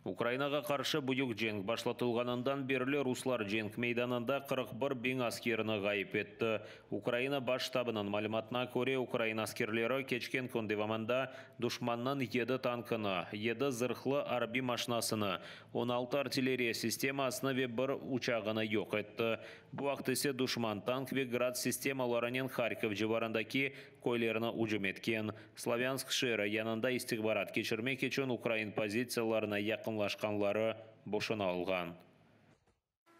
Ukrainağa qarşı büyük cenk başlatılğanından berli ruslar cenk meydanında 41 biñ askerini ğayıp etti. Ukraina Baş ştabınıñ malümatına köre, ukrain askerleri keçken kün devamında duşmannıñ yedi tankını, yedi zırhlı arbiy maşinasını, 16 artilleriya sistemasını ve bir uçağını yoq etti. Bu vaqıt ise duşman tank ve Grad sistemalarınen Harkov civarındaki köylerni ücüm etken. Slavânsk şeeri yanında istihbarat keçirmek içün ukrain pozitsiyalarına yaqınlaşqanları boşuna olğan.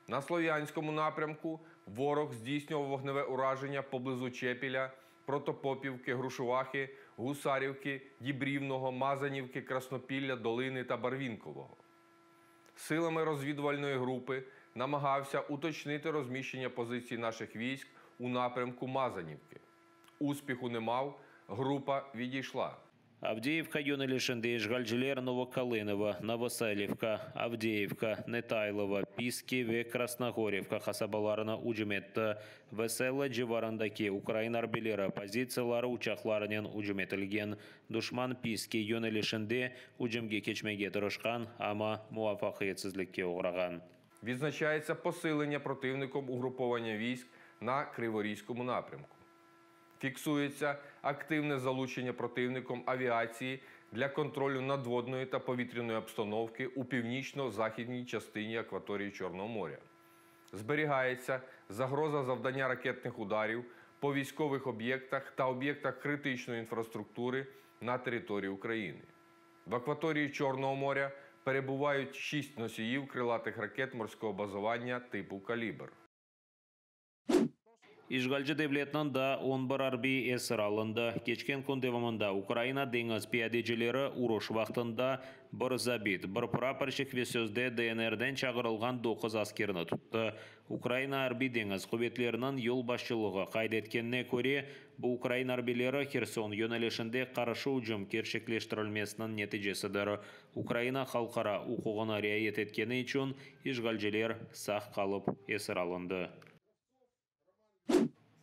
На Слов'янському напрямку ворог здійснював вогневе ураження поблизу Чепіля, Протопопівки, Грушувахи, Гусарівки, Дібрівного, Мазанівки, Краснопілля, Долини та Барвінкового. Силами розвідувальної групи намагався уточнити розміщення позицій наших військ у напрямку Мазанівки. Успіху не мав, група відійшла. Avdeyevka yönelişinde işğalciler Novokalinovo, Novoselivka, Avdeyevka, Netaylovo, Piski ve Krasnoğorivka qasabalarına ücüm etti. Vesele civarındaki ukrain arbiyleri pozitsiyaları uçaqlarınen ücüm etilgen. Duşman Piski yönelişinde ücümge keçmege tırışqan, amma muvafaqiyetsizlikke oğrağan. Відзначається посилення противником угруповання військ на Криворізькому напрямку. Фіксується активне залучення противником авіації для контролю надводної та повітряної обстановки у північно-західній частині акваторії Чорного моря. Зберігається загроза завдання ракетних ударів по військових об'єктах та об'єктах критичної інфраструктури на території України. В акваторії Чорного моря перебувають 6 носіїв крилатих ракет морського базування типу «Калібр». İşğalci devletniñ daa 11 arbiyi esir alındı. Keçken kün devamında Ukraina deñiz piyadecileri uruş vaqtında bir zabit, bir praporşçik ve sözde DNRden çağırılğan doquz askerini tuttı. Ukraina Arbiy deñiz quvetleriniñ yolbaşçılığı qayd etkenine köre, bu ukrain arbiyleri Herson yönelişinde qarşı ücüm kerçekleştirilmesiniñ neticesidir. Ukraina halqara uquğını riayet etkeni içün işğalciler sağ qalıp esir alındı.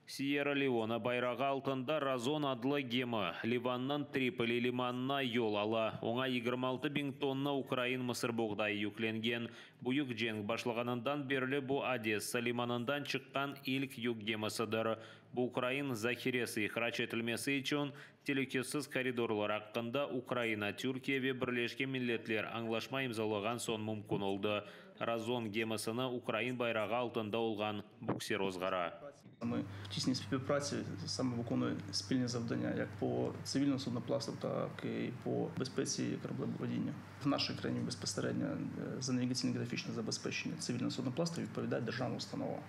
Syerra-Leone bayrağı altında Razon adlı gemi Livannıñ Tripoli limanına yol ala. Oña 26 biñ tonna ukrain mısırboğdayı yüklengen. Büyük cenk başlağanından berli bu Odessa limanından çıqqan ilk yük gemisidir. Bu ukrain zahiresi ihrac etilmesi içün telükesiz koridorlar aqqında Ukraina, Türkiye ve Birleşken Milletler añlaşma imzalağan soñ mümkün oldı. Razon gemisini ukrain bayrağı altında olğan buksir ozğara. Ми в тісній співпраці саме виконуємо спільні завдання як по цивільному судноплавству, так і по безпеці кораблеводіння. В нашій країні безпосередньо за навігаційно-графічне забезпечення цивільного судноплавства відповідає державна установа.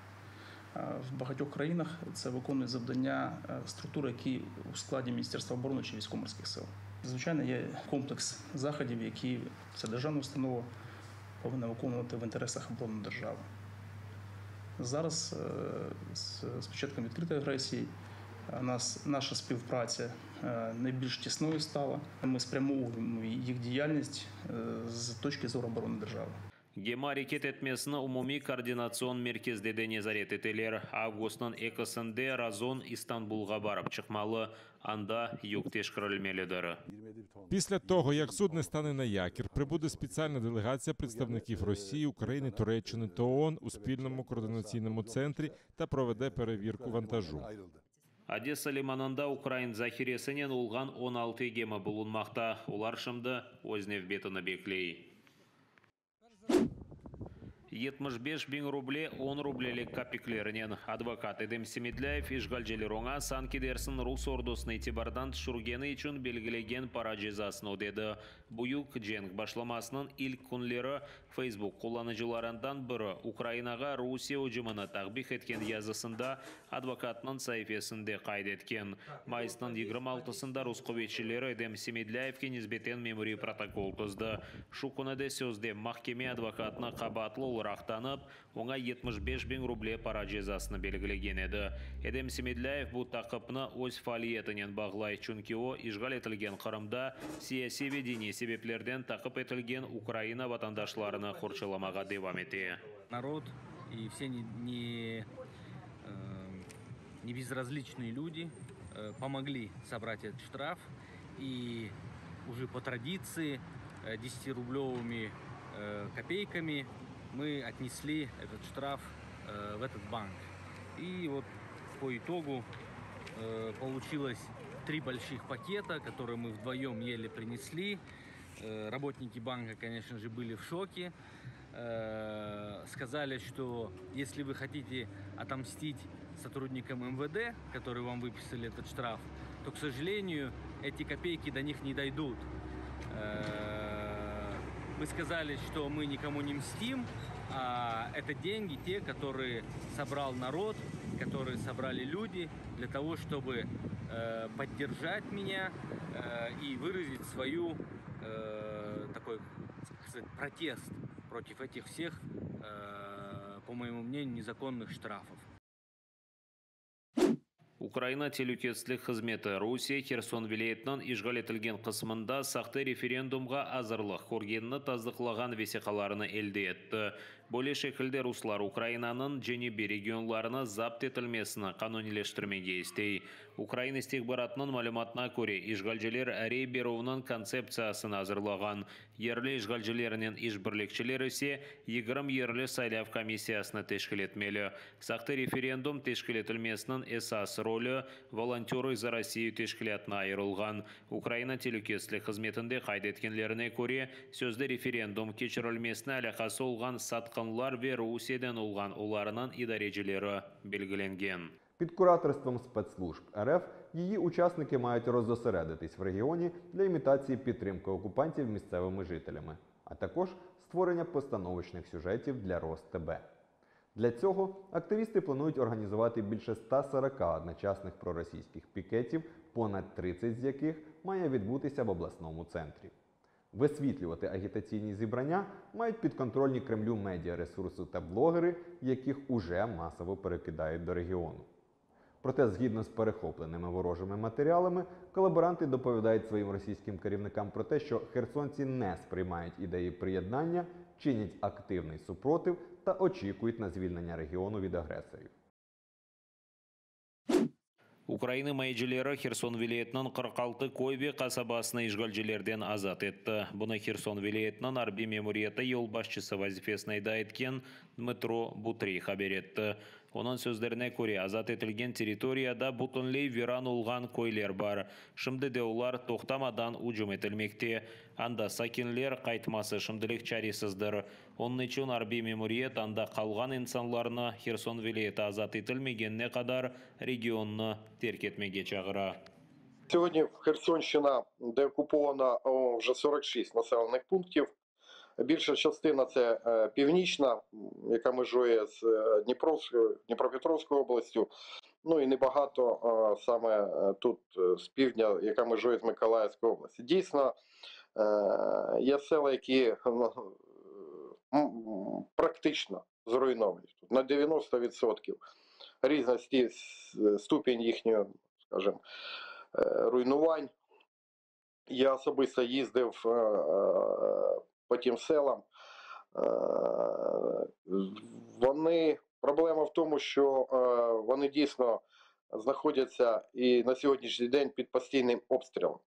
В багатьох країнах це виконує завдання структури, які у складі Міністерства оборони чи військово-морських сил. Звичайно, є комплекс заходів, які ця державна установа повинна виконувати в інтересах оборони держави. Зараз, з початком відкритої агресії, наша співпраця найбільш тісною стала. Ми спрямовуємо їх діяльність з точки зору оборони держави. Gemi areket etmesini Umumiy koordinatsion merkezde de nezaret eteler. Avgustnıñ ekisinde Razon İstanbulğa barıp çıqmalı, anda yük teşkerilmelidir. Після того, як судно стане на якір, прибуде спеціальна делегація представників Росії, України, Туреччини та ООН у спільному координаційному центрі та проведе перевірку вантажу. Odessa limanında ukrain zahiresinen olğan 16 gemi bulunmaqta. Olar şimdi öz nevbetini bekley. 75 biñ ruble 10 rublelik kapiklerinen. Advokat Edem Semedlâyev işğalciler oña sanki dersin rus ordusını itibardan tüşürgeni içün belgilegen para cezasını ödedi. Büyük cenk başlamasınıñ ilk künleri Facebook qullanıcılarından biri Ukrainağa Rusiye ücümini takbih etken yazısında advokatnıñ saifesinde qayd etken. Mayısnıñ 26-sında rus quvetçileri Edem Semedlâyevge nisbeten memuriy protokol tizdi. Şu künü de sözde mahkeme advokatnı qabaatlı olaraq tanıp, oña 75 biñ ruble para cezasını belgilegen edi. Edem Semedlâyev bu taqipni öz faaliyetinen bağlay, çünki o işğal etilgen Qırımda siyasiy ve diniy sebeplerden taqip etilgen Ukraina vatandaşlarını qorçalamağa devam ete. Народ и все не, не, не безразличные люди помогли собрать этот штраф. И уже по традиции 10-рублевыми копейками мы отнесли этот штраф в этот банк. И вот по итогу получилось три больших пакета, которые мы вдвоем еле принесли. Работники банка, конечно же, были в шоке. Сказали, что если вы хотите отомстить сотрудникам МВД, которые вам выписали этот штраф, то, к сожалению, эти копейки до них не дойдут. Мы сказали, что мы никому не мстим, а это деньги те, которые собрал народ, которые собрали люди для того, чтобы поддержать меня и выразить свою такой, сказать, протест против этих всех, по моему мнению, незаконных штрафов. Ukraina telükesizlik hızmeti Rusiye Herson vilâyetiniñ işğal etilgen qısmında sahte referendumğa azırlıq körgenini tasdıqlağan vesiqalarını elde etti. Böyle şekilde ruslar Ukrainanıñ cenübiy regionlarını zapt etilmesini qanuniyleştirmege istey. Ukrain istihbaratınıñ malümatına köre, işğalciler rey berüvniñ kontseptsiyasını azırlağan. Yerli işğalcilernen işbirlikçiler ise 20 yerli saylav komissiyasını teşkil etmeli. Sahte referendum teşkil etilmesiniñ esas rolü Volontörı za Rossiyu teşkilâtına ayırılğan. Ukraina telükesizlik hızmetinde qayd etkenlerine köre, sözde referendum keçirilmesine alâqası olğan satqınlar ve Rusiyeden olğan olarnıñ idarecileri belgilengen. Під кураторством спецслужб РФ її учасники мають роззосередитись в регіоні для імітації підтримки окупантів місцевими жителями, а також створення постановочних сюжетів для РосТБ. Для цього активісти планують організувати більше 140 одночасних проросійських пікетів, понад 30 з яких має відбутися в обласному центрі. Висвітлювати агітаційні зібрання мають підконтрольні Кремлю медіаресурси та блогери, яких уже масово перекидають до регіону. Проте, згідно з перехопленими ворожими матеріалами, колаборанти доповідають своїм російським керівникам про те, що херсонці не сприймають ідеї приєднання, чинять активний супротив та очікують на звільнення регіону від агресорів. Ukraina imayecileri Herson vilâyetiniñ 46 köy ve qasabasını işğalcilerden azat etti. Bunı Herson vilâyetiniñ arbiy memuriyeti yolbaşçısı vazifesini eda etken Dmıtro Butriy haber etti. Onıñ sözlerine köre, azat etilgen territoriyada bütünley viran olğan köyler bar. Şimdi de olar toqtamadan ücüm etilmekte. Anda sakinler qaytması şimdilik çaresizdir. Onıñ içün arbiy memuriyet anda qalğan insanlarnı Herson vilâyeti azat etilmegenine qadar regionnı terk etmege çağıra. Сьогодні Херсонщина деокупована вже 46 населених пунктів. Більша частина це північна, яка межує з Дніпровською, Дніпропетровською областю. Ну і небагато саме тут з півдня, яка межує з Миколаївською областю. Дійсно, є села, які ну, практично зруйновані. Тут на 90% різна ступінь їхнього, скажімо, руйнувань. Я особисто їздив по тим селам. Вони проблема в тому, що вони дійсно знаходяться і на сьогоднішній день під постійним обстрілом.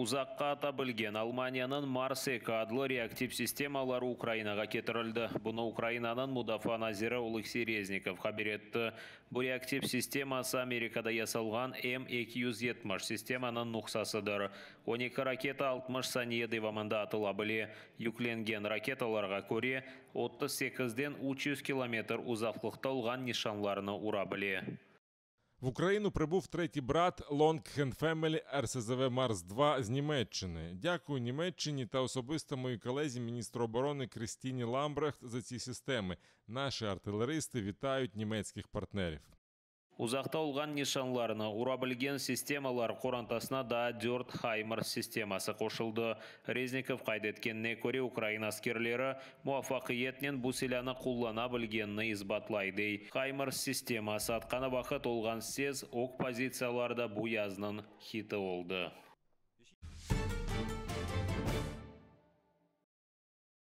Uzaqqa ata bilgen Almaniyanıñ Mars 2 adlı reaktiv sistemaları Ukrainağa ketirildi. Bunı Ukrainanıñ mudafaa naziri Oleksiy Reznikov haber etti. Bu reaktiv sisteması Amerikada yasalğan M270 sistemanıñ nushasıdır. 12 raketa 60 saniye devamında atıla bile. Yüklengen raketalarğa köre 38-den 300 kilometr uzaqlıqta olğan nişanlarını ura bile. В Україну прибув третій брат Longhen Family РСЗВ Марс 2 з Німеччини. Дякую Німеччині та особисто моїй колезі міністру оборони Крістіні Ламбрехт за ці системи. Наші артилеристи вітають німецьких партнерів. Uzaqta olğan nişanlarını ura bilgen sistemalar qorantasına daa 4 Хаймарс sisteması qoşuldı. Reznikov qayd etkenine köre, Ukraina askerleri muvafaqiyetnen bu silânı qullana bilgenini isbatlay dey. Хаймарс sisteması atqanı vaqıt olğan ses ög pozitsiyalarda bu yaznıñ hiti oldı.